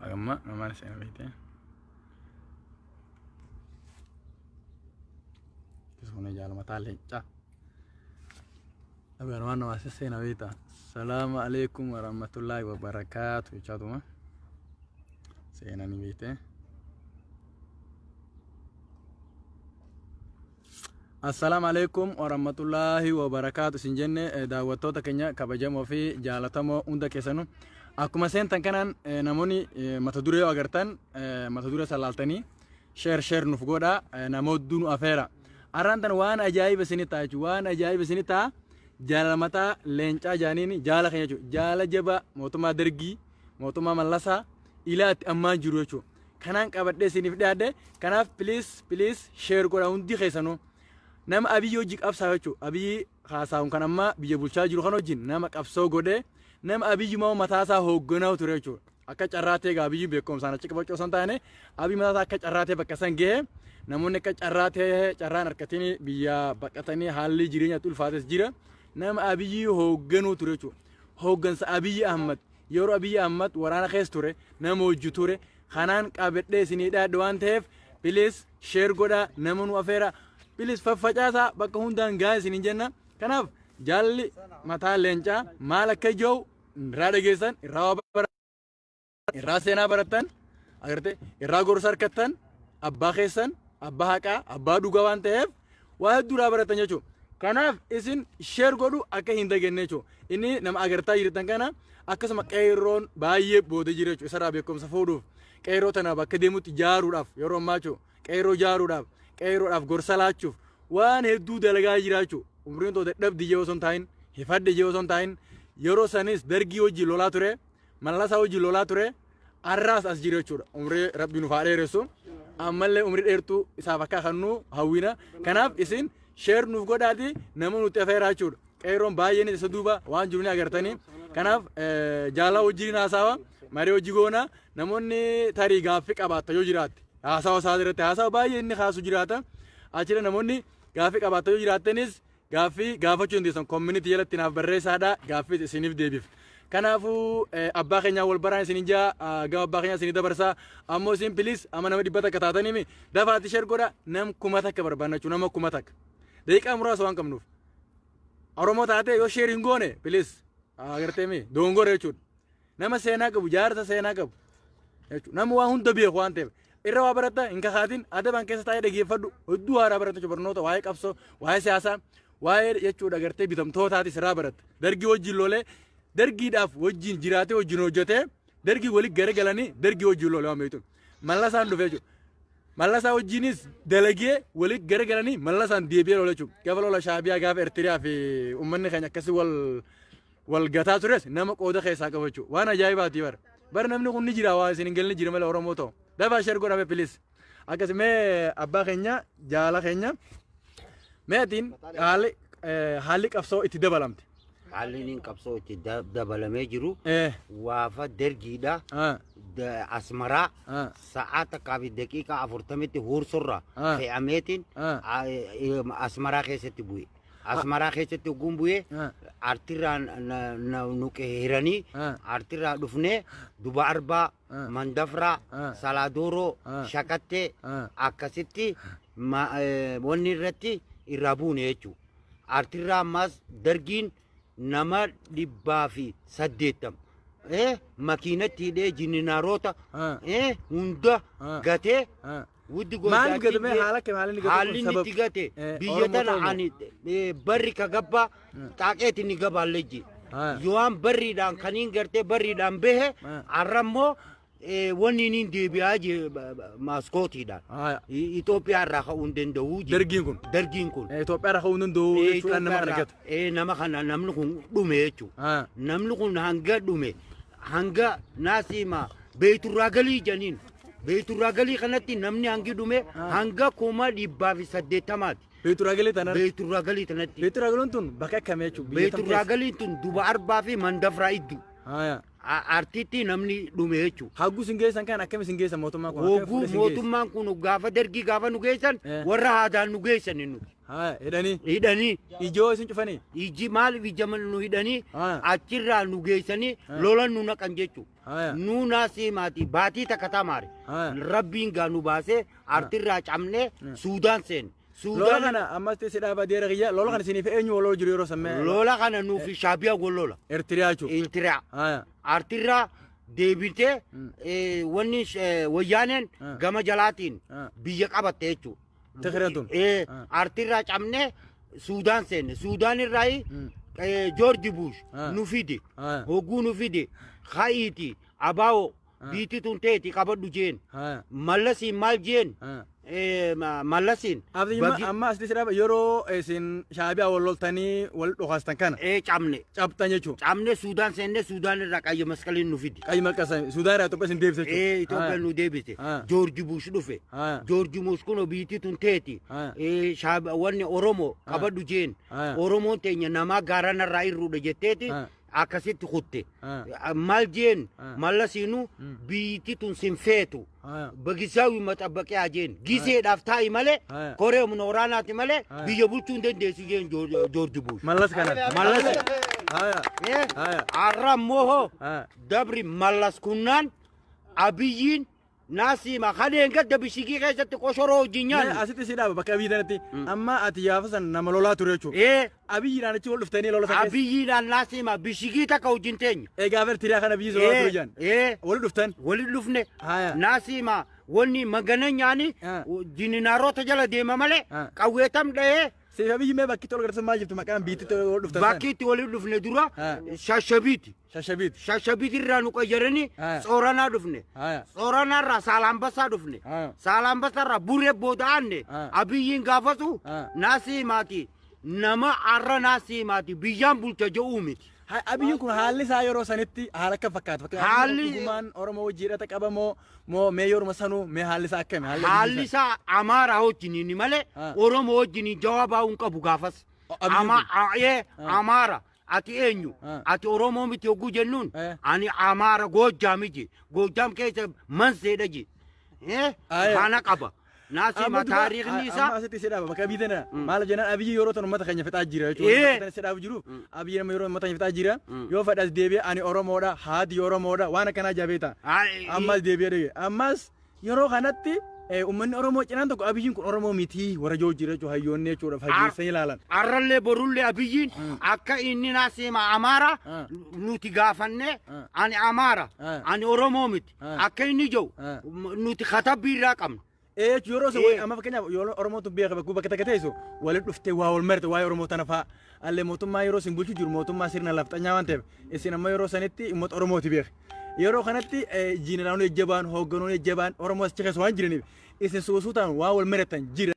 Hagamma namaan seena beekte. Suuna jaala mataa leencaa. Agarmaan namaa sesseena beekta. Salaamu alaikum warahmatullaahi wabarakaatu jechaatuma. Seenanii beekte. Assalaamu alaikum warahmatullaahi wabarakaatu isin jenne daawwattoota keenya kabajamoo fi jaalatamoo hunda keessanuu akkuma seentan kanaan namoonni mata duree yoo agartan mata duree san laaltanii sheer sheer nuuf godha namoota nu afeera. Arraan tan waan ajaa'iba isinit ta'a jechuudha waan ajaa'iba isinit ta'a jaalala mataa leencaa jaaniin jaala keenya jechuudha jaala jabaa mootummaa dargii mootummaa mallasaa ilaatti ammaa jiru jechuudha. Kanaan qabadhee isiniif dhiyaadhe kanaaf please please share godha hundi keessanuu. Nama Abiyyi hojii qabsaa jechuudha. Abiyyi haasaa'uun kan ammaa biyya bulchaa jiru kan wajjin nama qabsoo godhee nama Abiyyi moo mataasaa hoogganaa ture jechuudha. Akka carraa ta'e egaa Abiyyi beekumsaan achi qabachuu osoo hin taane Abiyyi mataasaa akka carraa ta'e bakka san gahee namoonni akka carraa ta'e carraan harkatanii biyya baqatanii haalli jireenyaatti ulfaates jira. Nama Abiyyi hoogganuu ture jechuudha. Hooggansa Abiyyi Ahmad yeroo Abiyyi Ahmad waraana keessa ture nama hojii ture kanaan qabadhee isinii dhaadhe waan ta'eef please share godhaa nama nu afeera please faffacaasaa bakka hundaan gahaa isiniin jenna kanaaf jaalli mataa leencaa maal akka ija'u irraa dhageessan irraa waa barattan irraa seenaa barattan agarte irraa gorsa argattan abbaa keessan abbaa haqaa abbaa dhugaa waan ta'eef waa hedduu irraa baratan jechuudha. Kanaaf isin share godhu akka hin dagenne jechuudha. Inni nama agartaa jirtan kana akkasuma qeerroon baay'ee booda jira jechuudha. Isarraa beekumsa fuudhuuf qeerroo tana bakka deemutti ijaaruudhaaf yeroo ammaa jechuudha. Qeerroo ijaaruudhaaf qeerroodhaaf gorsa laachuuf waan hedduu dalagaa jira jechuudha. Umriin too dadhabdi jee osoo hin taa'in hifadhe jee osoo hin taa'in yeroo sanis dargii wajjin lolaa ture mallasaa wajjin lolaa ture arraas as jira jechuudha. Umrii rabbi nuuf haa dheeressu. Ammallee umrii dheertuu isaaf akka kennu hawwina. Kanaaf isin share nuuf godhaati nama nutti afeeraa jechuudha. Qeerroon baay'een isa duuba waan jiru ni agartanii. Kanaaf jaalala wajjin haasawa marii hojii goona namoonni tarii gaaffii qabaata yoo jiraatte haasawa isaa irratti haasawa baay'ee inni kaasu jiraata. Achirra namoonni gaaffii qabaata yoo jiraattanis Gaaffii gaafachuu dandeessan community jalatti naaf barreessaadha gaaffii isiniif deebif. Kanaafuu abbaa keenyaa wal baraan isinin jaa gama abbaa keenyaa isinii dabarsaa ammoo isin please amma nama 100 taataniimi dafaatti share godha nam 1000 barbaanna jechuudha nama 1000. Daqiiqaa muraasa waan qabnuuf. Oromoo taatee yoo share hin goone please agarteemi dogongora jechuudha. Nama seenaa qabu jaarsa seenaa qabu jechuudha. Nama waa hunda beeku waan ta'eef irra waa baratta hin kakaatin adabaan keessa taa'ee dhageeffadhu hedduu haaraa baratta jechuudha barnoota waa'ee qabsoo waa'ee siyaasaa waa'ee jechuudha gartee bitamtootaatis irraa baratta. Dargii wajjin lolee dargiidhaaf wajjin jiraatee wajjin hojjetee dargii walitti garagalanii dargii wajjin lolee waan beektu. Mallasaan dhufee jechuudha. Mallasaa wajjinis dalagee walitti garagalanii mallasaan deebi'ee lola jechuudha. Gaafa lola Shaabiyaa gaafa Eertiriyaa fi uummanni keenya akkasii wal wal gataa tures nama qooda keessaa qaba jechuudha. Waan ajaa'ibaati bara. Bara namni kun ni jira waa isin hin galni jira malee Oromoo ta'u. Dafaa share godhame please. Akkas mee abbaa keenya jaala keenya mee atiin haalli haalli qabsoo itti dabalamte. Haalli inni qabsoo itti dabalamee jiru waafa dergiidha. Asmaraa sa'aa takkaa fi daqiiqaa afurtamitti huursurra fe'ameetiin Asmaraa keessatti bu'e. Asmaraa keessatti hogguun bu'ee artirraa nu hiranii artirraa dhufnee duba arbaa mandafraa salaadooroo shakattee akkasitti wanni irratti irraa buune jechuudha. Artirraa ammaas dargiin nama 180 makiinatti hidhee jininaaroota hunda gatee Wuddi Maaliif gootaatiin gatame haala akkam haalli inni gate haalli kun inni sabab itti gate biyya Oromoo tana ta'uu moo? ani barri ka gabbaa xaaqeeti ni gabaallee ji. Yoowwan barriidhaan kaniin gartee barriidhaan bahe har'a immoo wanni inni deebi'aa je maaskootiidhaan. Itoophiyaa irraa ka'uu hin danda'u je. Dargiin kun. Dargiin kun. Itoophiyaa irraa ka'uu hin danda'u jechuudhaan nama kana Itoophiyaa gate. irraa nama kana namni kun dhume jechuudha. Namni kun hanga dhume hanga naasima beeyturraa galii janiin beeyturraa galii kanatti namni hangi dhume hanga 180,000ti. Beeyturraa galii tanarra. Beeyturraa galii tanatti. Beeyturraa galiin tun bakka akkamii jechuudha? Biyya tam Beeyturraa keessa? galiin tun duba arbaa fi mandafraa iddu. Haya. Artiitti namni dhume jechuudha. Hagguu isin geessan kan akkam isin geessan mootummaan kun? Akkam Hogguu fuudhee isin geesse? mootummaan kun gaafa dargii gaafa nu geessan warra haadaan nu geessan nuti. Haa, hidhanii. Hidhanii. Ijoo isin cufanii? Iji maaliif ija nu hidhanii Haa. achirraa nu geessanii lolan nu naqan jechuudha. Haa. Nu naasii maatii baatii takka tamaare. Haa. Rabbiin gaa nu baasee artirraa cabnee Suudaan seenne. Lola Suudaan kana ammas si dhaaba deera kiyya, lola kana isiniif eenyu wal lola jiru yeroo sammee? Lola kana nuufi Shaabiyaa wal lola. Eertiriyaa jechuudha. Eertiriyaa. Haa. Artirraa deebitee wanni wayyaaneen gama jalaatiin biyya qabatte jechuudha. Tigireen tun. Artirraa cabnee Suudaan seenne. Suudaan irraa Joorji Buush nu fide. Hogguu nu fide. Ha'iiti abaa'oo biitti tun teeti qabadhu jeen. Mallasiin maal jeen? Mallasiin. Abdi amma asitti si dhaaba, yeroo isin Shaabiyaa wal loltanii wal dhokaastan kana. Cabne. Cabxan jechuudha. Cabne Suudaan seenne, Suudaan irraa qayya masqaliin nu fide. Qayyi malqasa Suudaan irraa Itoophiyaa isin deebise jechuudha. Itoophiyaa nu deebise. Joorji Buush dhufe. Joorji Buush kun biitti tun teeti. Wanni Oromoo qabadhu jeen. Oromoon teenya namaa gaaranarraa irruudha jetteeti. Akkasitti kutte. Maal jeen mallasiinu biitti tun sin feetu. Bagisaawi maxabbaqiyaa jeen. Giseedhaaf taa'i malee koree humna waraanaati malee biyya bulchuu hin dandeessu jeen Joorji Buush. Mallas kana. Mallas. Har'a immoo hoo dabri Mallas kunnaan Abiyyiin naasima kadeen gadda bishigii keessatti qoshoroo wajjin nyaannu. Asitti si dhaaba bakka Abiyyi tanatti. Amma ati yaafa san nama lolaa ture jechuudha. Abiyyiidhaan achi wal dhuftanii lola san keessa. Abiyyiidhaan naasima bishigii takka wajjin teenya. Egaa Eertiriyaa kana biyyi lolaa ture jaan. Wal dhuftan. Waliin dhufne. Naasima wanni magana nyaani jininaarota jala deema malee qawweetam dha'ee. Siif Abiyyi mee bakki itti wal gartan maal jirtu maqaan biitti itti wal dhuftan san? Bakki itti waliin dhufne dura Shashabiiti. Shashabiiti. Shashabiiti irraa nu qayyaranii Tsooranaa dhufne. Tsooranaa irraa Saalaambassaa dhufne. Saalaambassaa irraa Buree booda aanne. Abiyyiin gaafasu naasii maati. Nama har'a naasii maati biyyaan bulcha jedhuu miti. Abiyyiin kun haalli isaa yeroo sanitti haala akkam fakkaata? Fakkeenyaaf dhugumaan Oromoo wajjin hidhata qaba moo mee yeruma sanuu mee haalli isaa akkami? Haalli isaa Amaaraa wajjiniin malee Oromoo wajjiniin jawaabaa hin qabu gaafas. Abiyyiin kun? Amaara ati eenyu? Ati Oromoo miti yogguu jennuun ani Amaara Goojjaami je. Goojjaam keessa Manseedha je. Kana qaba. Naasima taariikni Amma isaa asitti si dhaaba bakka Abiyyi tana. Maal jennaan Abiyyi yeroo tan uummata keenya fixaa jira jechuudha. Bakka tana si dhaabu jiru Abiyyi nama yeroo uummata keenya fixaa jira. Yoo fedhas deebi'ee ani Oromoodha, haati Oromoodha waan akkanaa jabeeta. Ammas deebi'ee dhage. Ammas yeroo kanatti uummanni Oromoo cinaan tokko Abiyyiin kun Oromoo miti warra jiru jira jechuudha hayyoonni jechuudha fageessanii ilaalan. Arrallee borullee Abiyyiin akka inni naasima Amaara nuti gaafanne ani Amaara ani Oromoo miti akka inni jiru nuti katabbii irraa qabna. Jechuun yeroo sun amma fakkeenyaaf yeroo Oromootu beeka bakka bakka takka teessu walitti dhuftee waa wal marte waa'ee Oromoo tana fa'a. Allee mootummaa yeroo isin bulchu jiru mootummaa sirna lafxanyaa waan ta'eef isin amma yeroo sanitti uummata Oromooti beeka. Yeroo kanatti jiiniraawwan jajjabaan hoogganoonni jajjabaan Oromoo achi keessa waan jiraniif isin suusuutaan waa wal maratan jira.